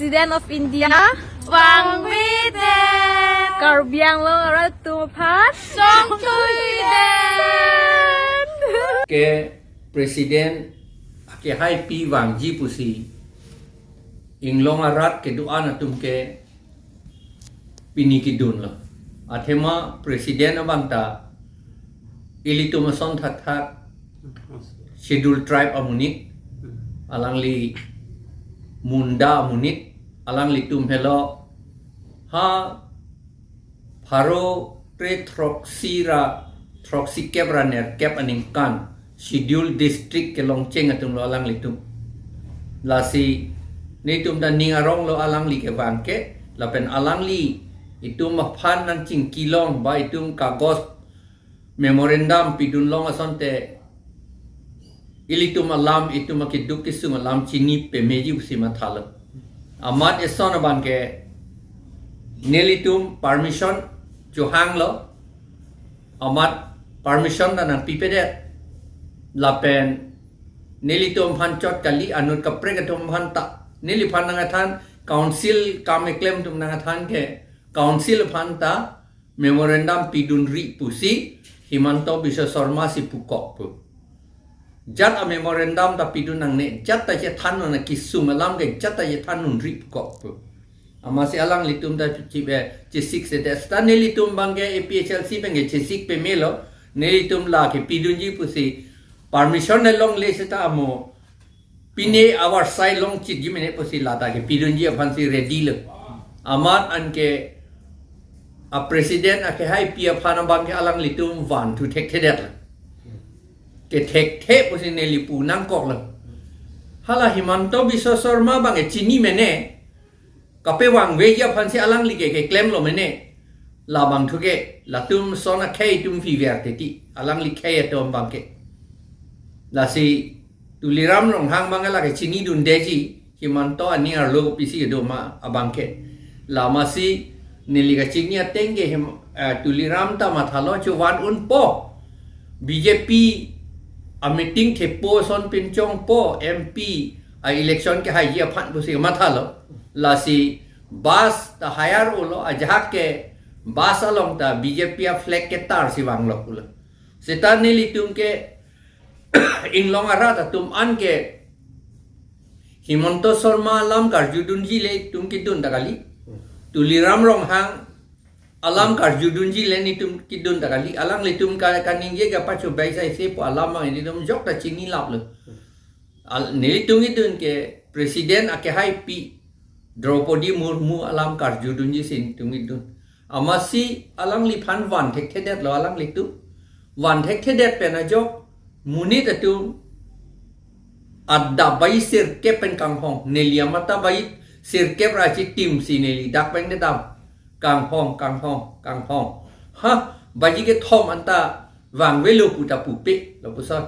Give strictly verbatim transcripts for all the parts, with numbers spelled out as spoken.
President of India. Vangvedet. Karbi Anglong arat atum aphan. Chongthuidet. Ke President akehaipi vangji pusi inglong arat kedo-an atum ke pini kedun lo. Athema President abang ta ilitum ason thakthak Scheduled Tribe amonit, alangli Munda amonit, alanglitum helo ha pharo kre throksi ra throksi kep ra nerkep aningkan Scheduled District kelongcheng atum lo alanglitum. Lasi netum ta ning arong lo alangli kevang ke, lapen alangli itum aphan nangchingki long ba itum kagos memorandum pidun long asonte ilitum alam, itum akeduk kesung alam chini pemeji pusi mathalo. Amat eson abang ke nelitum permission chohanglo, amat permission ta nangpipedet, lapen nelitum aphan chot kali, anut kaprek atum aphan ta, neliphan nangathan, council kam keklem atum nangathan ke council aphan ta memorandum pidunri pusi Himanta Biswa Sarma si pukok pu. Jat a memorandum ta pidun nangne, jat ta chethan non, kesung alam ke jat ta chethan nonri pukok pu. Amatsi alanglitum ta chibe chesik sedet, ta nelitum abang ke A P H L C abang ke chesik pemelo, nelitum la kepidunji pusi permission ne longle seta amo pine our side long chitji mene pusi la ta kepidunji aphansi ready lo. Amat anke a President akehaipi aphan abang ke alanglitum vanthu thekthedet lo. Kethekthe pusi neli pu nangkok lo. Hala Himanta Biswa Sarma abang ke chini mene, kapevangveji aphansi alangli ke keklem lo mene. Labang thu ke latum son akhei atum fiver teti, alangli khei atum abang ke. Lasi Tuliram Ronghang abang ke la kechinidundeji, Himanta aning arlo kopisi kedo ma abang ke. Lamatsi neli kachini ateng ke Him-, eh, Tuliram ta mathalo, chovan unpo. B J P a meeting thepo, son pinchongpo, M P a election kehaiji aphan pusi mathalo. Lasi bus ta hire-o lo, ajahak ke bus along ta B J P a flag ketarsi vanglo pulo. Seta nelitum ke inglong arat atum an ke Himanta Sarma alam karjudunji le itum kedun ta kali. Tuliram Ronghang alam karjudunji le netum kedun ta kali. Alanglitum ka kaningje kapachobai saise pu alam abang netum jok ta chinilap lo. Al-, nelitum kedun ke President akehaipi Draupadi Murmu alam karjudunji si netum kedun. Amatsi alangliphan van thekthedet lo alanglitum. Van thekthedet pen ajok monit atum adap bai sirkep pen kanghong. Neli amat ta bai sirkep ra chitim si neli dak pen kedam. Kanghong, kanghong, kanghong. Ha, baji kethom anta vangvelo pu ta pupe, lapuson.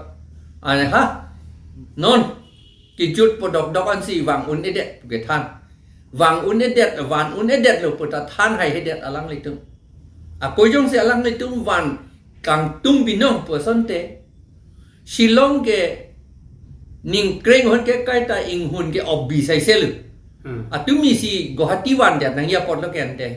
Ane ha, non, kejut po dokdok ansi vang un-edet pu kethan. Vang un-edet, van un-edet lo pu ta than haihedet alanglitum. Ako jongsi alanglitum van kangtung binong pu asonte, Shillong ke ningkreng hon ke kaita inghun ke obbi saise lo. Hmm. Atumi si Guwahati vandet nangji apotlo ke ante.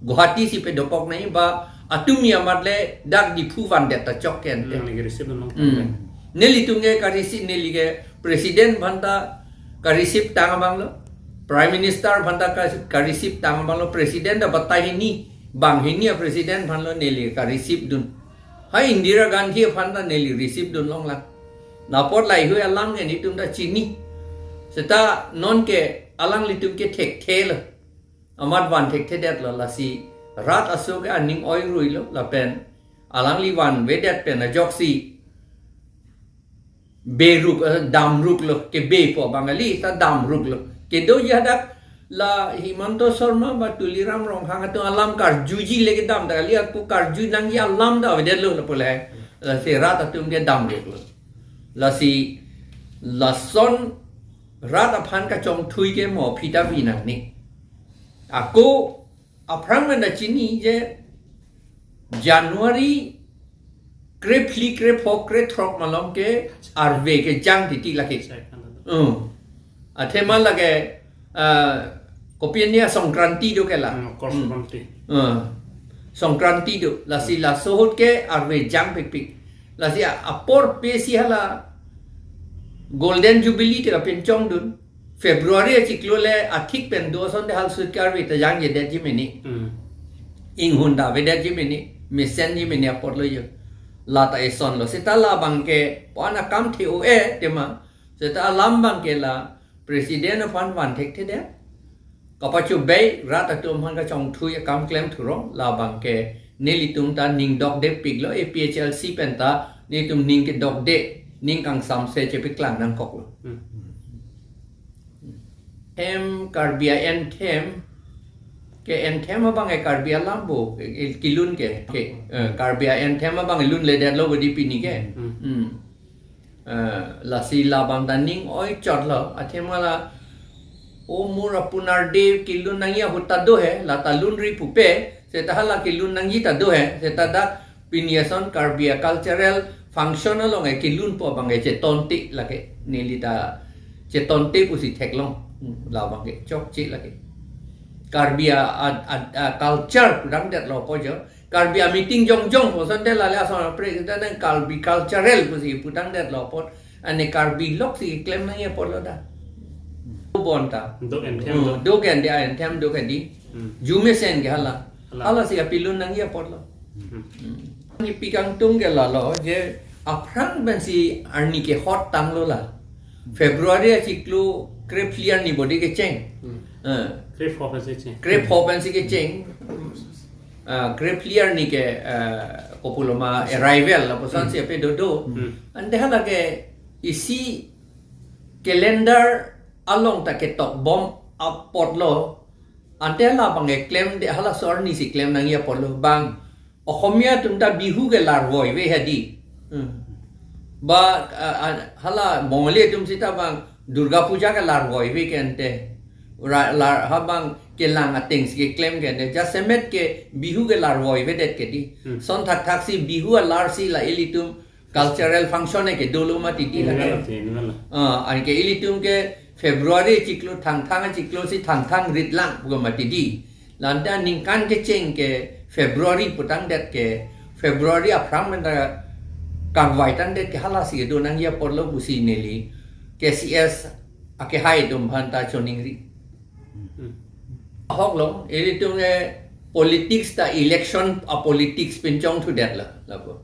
Guwahati si pedopok nangji ba atumi amat le dak Diphu vandet ta chok ke ante. Hmm, neli receive nang Hmm. Nelitum ke ka-receive, neli ke President aphan ta ka-receive tang abang lo. Prime Minister aphan ta ka, ka-receive tang abang lo. President ta batai hini, banghini a-President aphan lo neli ka-receive dun. Ha Indira Gandhi aphan ta neli receive dun longlang. Lapot laheihui alam ke netum ta chini. Seta non ke alanglitum kethekthe lo. Amat van thekthedet lo, lasi rat aso ke aning oirui lo lapen alangli vanvedet pen ajoksi beruk, eh, damruk lo, kebe po Bangali ta damruk lo. Kedoji hadak la Himanta Sarma ba Tuliram Ronghang atum alam karjuji le kedam ta kali, ako karju nangji alam ta avedet lo lapu le. Lasi rat atum ke damruk lo. Lasi lason rat aphan kachongthui ke mo aphi ta vi nangne. Ako aphrang men ta chini je January krephli, krepho, krethrok malom ke arve kejang titi lake. Hmm. Athema lake, ah, Kopi nia Songkranti do ke la. Hmm, Makar Hmm. Songkranti. Eh, Songkranti do. Lasi laso ahut ke arve jangpikpik. Lasi a-, apor pensi hala Golden Jubilee te kapinchongdun. February achiklo le athik pen do asonte hal sut ke arve ta jangjedetji mene. Hmm. Inghun ta avedetji mene. Mesenji mene apor lo jo. La ta eson lo. Seta labang ke pon akam the-o-e tema. Seta alam abang ke la President aphan van thekthedet. Kapachobei rat atum aphan kachongthui akam klemthu rong, labang ke nelitum ta ning dokdepiklo, A P H L C pen ta nelitum ning kedokde, ning kangsamse chepeklang nangkoklo. Hmm. Hem Karbi a-anthem, ke anthem abang ke Karbi alam bo, ke, ke kilun ke, ke, eh, Karbi a-anthem abang lun ledetlo bodi pini ke. Hmm. Hmm. Eh, lasi labang ta ning oi chotlo, athema la, o mur apunar de kilun nangji ahut ta do he, la ta lunri pupe, seta hala kilun nangji ta do he, seta dak pini ason Karbi a-cultural function along e kilunpo abang e chetonte lake, neli ta chetonte pusi theklong, hmm, labang ke chokche lake. Karbi a, a, a, a-culture pudang detlo po jo, Karbi a-meeting jongjong po asonte lale ason apre kita nang Karbi cultural pusi pudang detlo apot. Ane Karbi lok si klem nangji apotlo da. Bonta. Do anthem Hmm, do. Do ke ande anthem do ke di. Hmm. Jumesen ke hala. Hala. Hala si kapilun nangji apotlo. Hmm. Hmm. Ni pikangtung ke lalo je aphrang pensi arni ke hot tanglo la. February achiklo krephli arni bodi kecheng. Hmm. Eh. Krepho pensi cheng. Krepho pensi kecheng. Ah, krephli arni ke, eh, kopuloma arrival lapuson si ape dodo. Hmm. Ante hala ke isi calendar along ta ketokbom apotlo. Ante labang ke klemde halaso arni si klem nangji apotlo bang. Oxomiya atum ta Bihu ke larvoive hedi. Hmm. Ba, ah, ah, hala Bongali atum sita bang Durga Puja ke larvoive ke ante. Ra, lar, ha bang kelang ateng si keklem ke ante. Jasemet ke Bihu ke larvoivedet ke di. Hmm. Son thakthak si Bihu alar si la ilitum cultural function ke dolo mati di la ke. Annual ati, annual. Ah, anke ilitum ke February chiklo Thangthang chiklo si Thangthang rit lang bukan mati di. Lanta ningkan kecheng ke February putangdet ke February aphrang menta kangvai tangdet ke hala si do nangji apotlo pusi neli K C S akehai atum aphan ta choningri. Hmm. Ahok lo, ilitum ke politics ta election a-politics pinchongthudet la, lapu.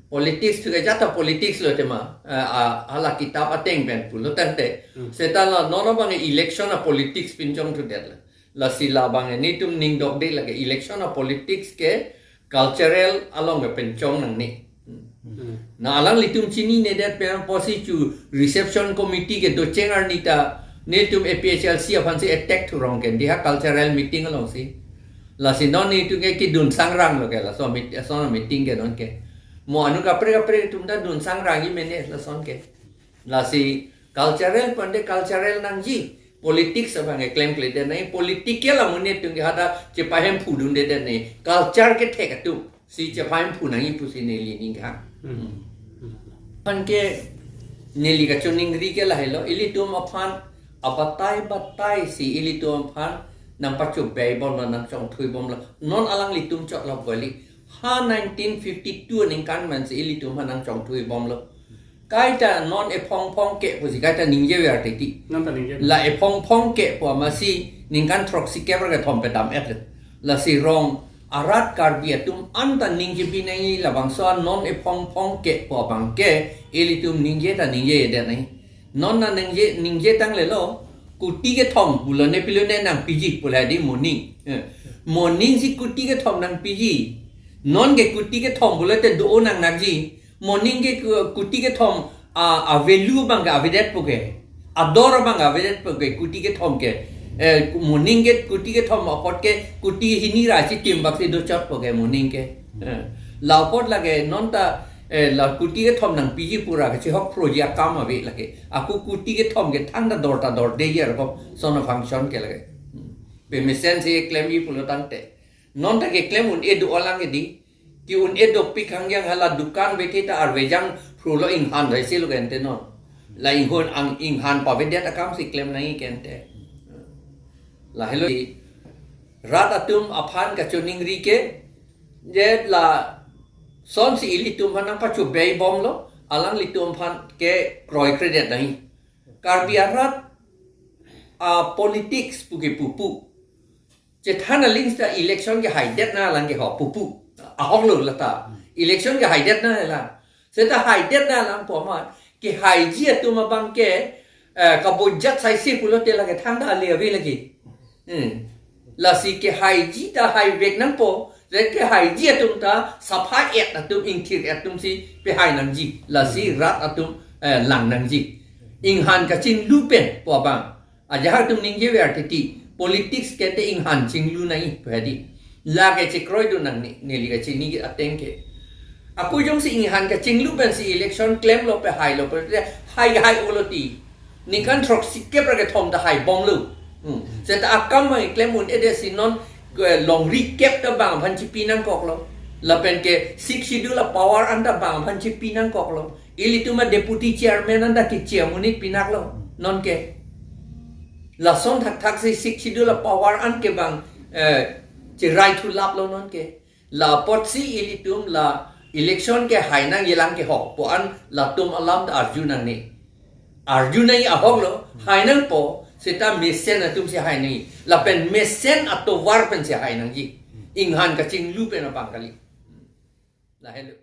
Politics thu ke jata politics lo tema, a, a, hala kitap ateng pen pulo tangte. Hmm. Seta la non abang election a-politics pinchongthudet la. Lasi labang netum ning dokde lake election a-politics ke cultural along ke pinchong nangne. Hmm. Na alanglitum chininedet pen apotsi chu reception committee ke docheng arni ta netum A P H L C aphansi attack thurong ke diha cultural meeting alongsi. Lasi non netum ke kidun sangrang lo ke laso meet-, laso meeting ke non ke. Mo anut kaprek kaprek atum ta dun sangrangji mene lason ke. Lasi cultural pande cultural nangji. Politics abang ke klemkledet nangji, political amonit atum ke hadak chepahemphu dundedet nangji. Culture kethek atum si chepahemphu nangji pusi neli ninghang. Hmm. Anke neli kachoningri ke lahelo, ilitum aphan abatai batai si ilitum aphan nangpachobei bomlo, nangchongthui bomlo. Non alanglitum chot lo kali. Ha nineteen fifty-two aningkan pensi ilitum aphan nangchongthui bomlo. Kaita non ephongphong ke pusi kaita ningjever titi. Non ta ningje. La ephongphong ke pu amatsi ningkan throksi kep ra kethom pedam-et le. Lasi rong arat Karbi atum anta ningjebi nangji labangso non ephongphong ke pu abang ke ilitum ningje ta ningjedet nangji. Non na ningje, ningje tanglelo, kuti kethom pulo ne pilo ne nangpiji pu la di moning. Eh. Moning si kuti kethom nangpiji. Non ke kuti kethom pulote do-o nangnakji. Moning ke ku-, kuti kethom a, a-value abang ke avedetpo ke. Ador abang ke avedetpo ke kuti kethom ke. Eh, moning ke kuti kethom apot ke kuti hini ra chitim bak si dochotpo ke moning ke. Eh, la apot lake non ta, eh, la kuti kethom nangpiji pu ra kachehok phroji akam ave lake. Ako kuti kethom ke thangta dor ta dorde ya ko son a-function ke lake. Hmm. Pemesen si klemji pulo tangte. Non ta keklem un-e do alang ke di. Ke un-e dopik hangyang hala dukan bete ta arve jangphrulo, inghan rai si lo ke ante non. La inghun ang inghan pavedet akam si klem nangji ke ante. Lahelo rat atum aphan kachiningri ke, je lasonsi ilitum aphan nangpachobei bomlo, alanglitum aphan ke kroikredet nangji. Karbi arat a politics pu ke pupu. Chethan aling seta election kehaidet nanglang ke ho pupu. Ahoklo lata. Election kehaidet nanglang. Seta haidet nanglang pu amat kehaiji atum abang ke, eh, kabojat saisi pulote lake thangta ale ave lake. Hmm. Lasi kehaiji ta haivek nangpo, je kehaiji atum ta sapha-et atum, ingthir-et atumsi pehai nangji. Lasi rat atum, eh, lang nangji. Inghan kachinglu pen pu abang. Ajahak atum ningjever titi, politics ke te inghan chinglu nangji pu hedi. Lake chekroidun nangne, neli kachini ateng ke. Ako jongsi inghan kachinglu pensi election klemlo pe hailo pe te hai hai ulo ti. Ningkan throksi kep ra kethom ta hai bomlo. Hmm. Seta akam mai klem un-edetsi non ke longri kep ta bang aphan chipi nangkoklo. Lapen ke Sixth Schedule a power an ta bang aphan chipi nangkoklo. Ilitum a deputy chairman an ta ke chairman it pinaklo. Non ke. Lason thakthaksi Sixth Schedule a power an ke bang, eh, cherai thulaplo non ke. La apotsi ilitum la election kehai nangjilang ke ho pu an latum alam ta arju nangne. Arju nangji ahoklo, hai nangpo, seta mesen atumsi hai nangji. Lapen mesen atovar pensi hai nangji. Inghan kachinglu pen abang kali. Lahelo.